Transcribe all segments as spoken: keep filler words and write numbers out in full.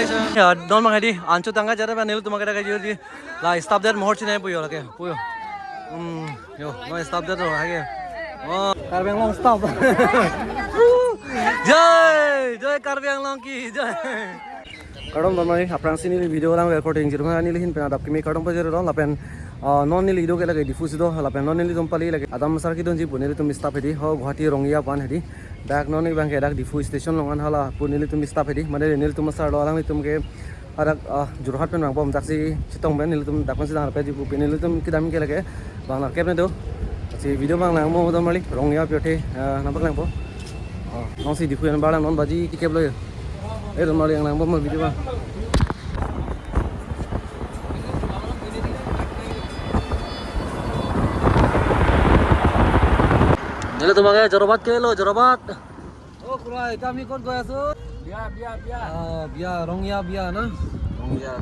Ya, don mang hedi, ancho tangka jare ba nelitum ke dak kejut di. La staff det mohor chinai puyo lake, puyo. Hmm, yo, no staff det lo lake. Oh, Karbi Anglong staff. Jai, jai Karbi Anglong ki, jai. Kardom don mari, aphrangsi neli video lang recording jirma neli hin pen adap kimi kardom pajir lo lapen, ah, non neli do ke lake Diphu si do lapen non nelitum pali lake Adam Asar kedunji pu nelitum staff hedi ho Guwahati Rongya pu-an hedi. Dak non neli abang ke dak Diphu station along an hala pu nelitum staff hedi. Mane nelitum asar lo alanglitum ke adak, ah, Jorhat pen vangpo, jaksi chetong pen nelitum dak pen si dang arpe jipu pen nelitum kedam ke lake bang narkep ne do. Si video bang nangmo don mari Rongya pu athe, ah, nangpaklangpo. Oh, nonsi Diphu an barlang non baji kekep lo yo. Eh, don mari nangpo mo video bang. Nelitum ke Jorabat ke lo, Jorabat. Oh, খুড়া, এতিয়া আমি ক'ত গৈ আছো? বিয়া, বিয়া, বিয়া। আহ, বিয়া, ৰঙিয়া বিয়া না? ৰঙিয়া।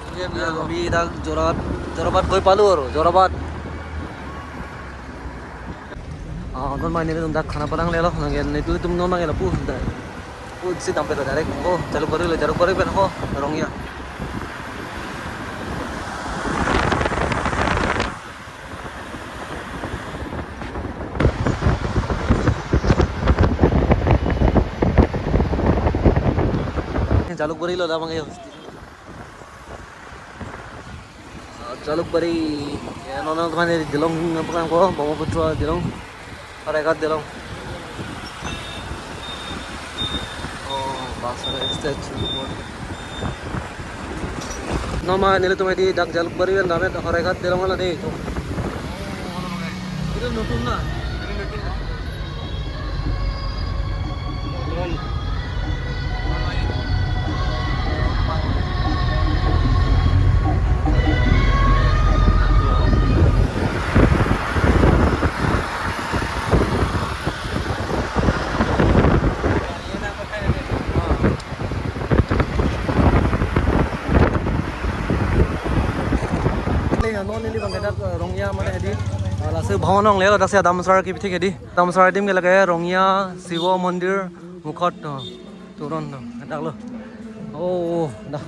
ৰঙিয়া বিয়া। আমি এতিয়া যোৰহাট, যোৰহাট গৈ পালো আৰু, যোৰহাট। আহ, অকণমান nelitum dak Khanapara nangle lo, nangle, nelitum non nangle lo, pu, da, pu si dampe lo direct, oh, Jalukbari lo, Jalukbari pen ho, Rongya. Jalukbari lo labang yo. Jalukbari, ya, non non kemana di Dilong, apa kan, kok, Brahmaputra Dilong, Haraigat Dilong. Oh, bus stand. Non ma nelitum hedi dak Jalukbari pen dam-et Haraigat Dilong ala de. Itu nutun na? Non neli abang ke dak, eh, Rongya mane hedi, eh, lasi bhawan nangle lo, dak si Adam Asar kepithek hedi. Adam Asar adim ke lake Rongya Shiva Mandir mukhot, oh, toron, oh, dak lo. Oh, oh, dak.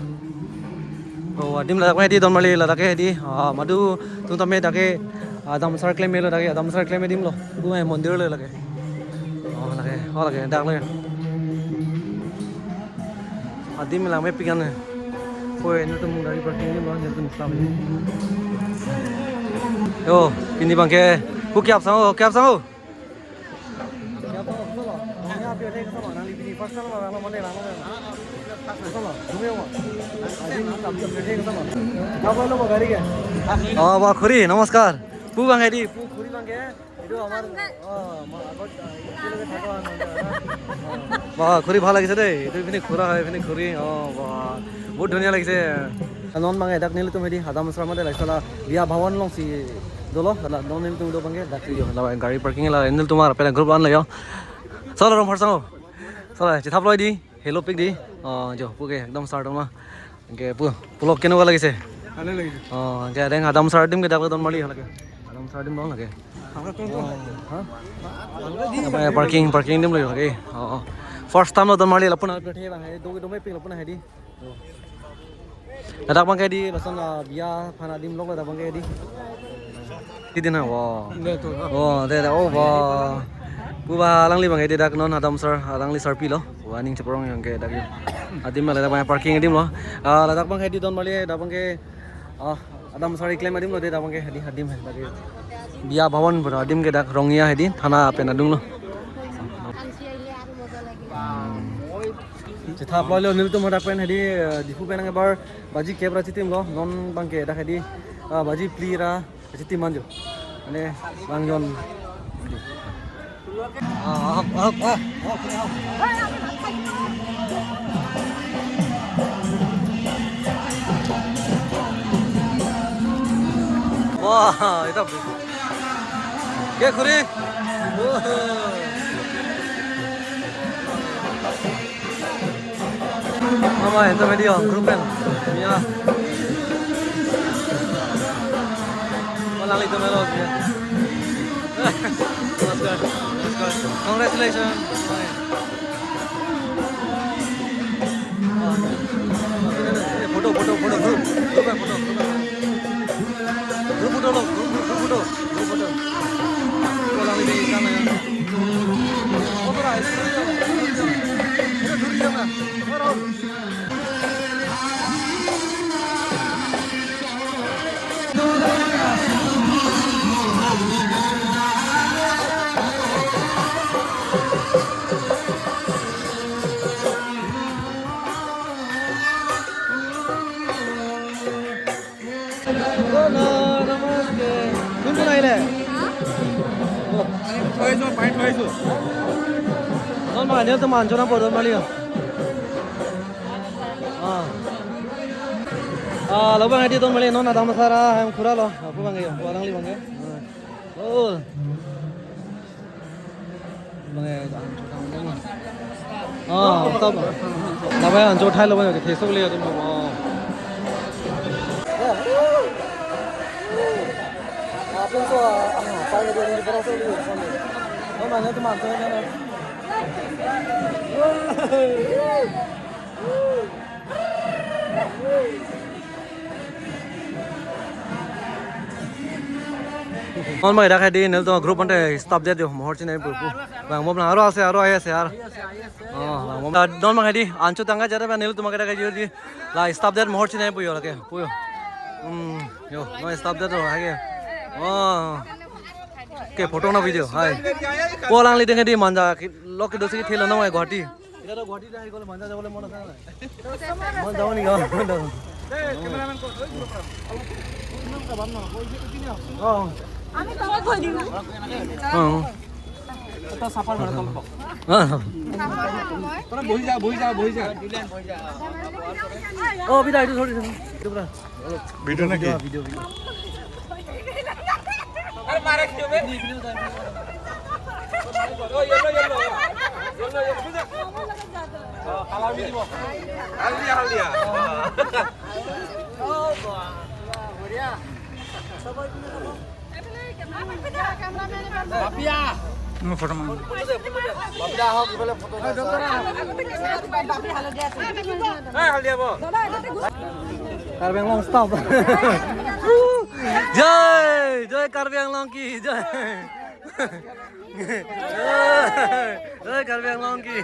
Oh, adim ladak ke hedi don mali ladak ke hedi. Ah, madu tum tame dak ke Adam Asar klem lo dak ke, Adam Asar klem adim lo. Pu, eh, mandir lo lake. Oh, lake, oh, lake, dak lake. Adim lang mepik an. Koi, nelitum gari parking adim lo, nelitum stop adim. Yo, pini abang ke, pu kya sang ho, kya sang ho? Oh, wah, khuri, namaskar. Pu abang ke di, pu khuri abang ke. এইটো আমাৰ, অ, মই আগত, আ, একেলগে থকা হয়, মই, অ। বাহ, খুৰী ভাল লাগিছে দেই। এইটো ইপিনে খুৰা হয়, ইপিনে খুৰী। অ, বাহ, বহুত ধুনীয়া লাগিছে। Non abang ke dak nelitum hedi Adam Asar mate laisala biya bhawan alongsi dolo, la non nelitum do abang ke dak yo, la gari parking la nelitum arpela group an la yo. Solo rom pharsang ho. Solo, chethap loi di. Hello pik di. Oh, jo, pu ke ekdom sar dong ma. Ke pu, pulo kenuka lagise? Bhale lagise. Oh, ke adeng Adam Asar adim ke dak don mali lake. Adam Asar adim dong lake. Amra to. Oh, ha? Amra di. Apa ya, parking, parking adim lake. Oh, oh. First time lo don mali lapu na. Bete bang, hai, do, do mepik lapu na hai di. Ladak abang ke di, lason, ah, biya aphan adim lok ladak abang ke di. Di di na, wow. Nde to. Oh, de, de, oh, wow. Pu ba alangli abang ke di dak non Adam Asar, alangli sarpi lo. Wah, aning cheparong abang ke dak yo. Adim ladak abang parking adim lo. Ah, ladak abang ke di don mali, dak abang ke, ah, Adam Asar keklem adim lo de, dak abang ke di adim hai dak yo. Biya bhawan pura adim ke dak Rongya hedi, thana pen adung lo. Chethap loi lo nelitum hadak pen hedi, eh, Diphu pen nang ebar baji kep ra chitim lo, non abang ke dak hedi, ah, baji phli ra chitim anjo. Mane bang jon. Ah, ah, ah, ah, ah, ah. Wah, itu. Ke khuri. Wah. Mama, itu video group kan. Ya. Malang itu melo ya. Let's go. Let's go. Congratulations. Photo, photo, group, group photo, group photo. Group photo lo, group, group photo, group photo. Ko lang ini kan ya. Photo lah, ini duri jam. Ini duri jam lah. Orang. Hello, namaste. কোন কোন আহিলে? থৈ আহিছো, পানী থৈ আহিছো। Non ma, ne to man jona bodo mali. Ah. Ah, labang adi ton mali non adam sara hem khura lo. Apu bang yo, walang li bang yo. Oh. Bang yo, ancho tang dong. Ah, tab. Labai ancho thai lo bang yo, thesok le atum. Oh. Apa so, ah, apa yang dia orang so dia. Oh, mana tu mancho ya. Non ma dak hedi nelitum group ante stop det yo, mohor chinai pu pu. Bang mom na aro ase, aro ai ase ar. Oh, bang mom. Ah, non ma hedi ancho tangka jare ba nelitum ke dak hedi la stop det mohor chinai pu yo lake, pu yo. Hmm, yo, non stop det ro hake. Oh. Ke photo na video, hai. Ko lang li deng hedi manja ki, lo ke dosi thelo na mai Guwahati. Ita to Guwahati jai kole manja jabole mon asa na. Mon jabo ni ko. Hey, cameraman ko, oi, bro. Oh. আমি তোমাক কৈ দিম। Oh. এটা চাপাৰ মাৰে তলত। Oh. তোরা বহি যা, বহি যা, বহি যা। Oh, bida, itu sorry, sorry. Itu pura. Video naki? Video, video, video. Mo photo man. Karbi Anglong stop. Jai, jai Karbi Anglong ki, jai. Jai Karbi Anglong ki.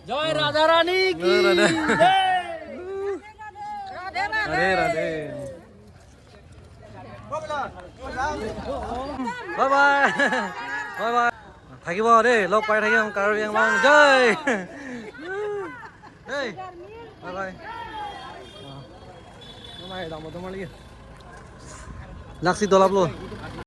Jai Radha Rani ki. Jai Radha. Jai. Radhe, Radhe. Bye bye. Bye bye. Thank you, de. Lok pai thank you, Karbi Anglong. Jai. Hey. Bye bye. Bye bye, dam, dam lagi. Laksi dolap lo.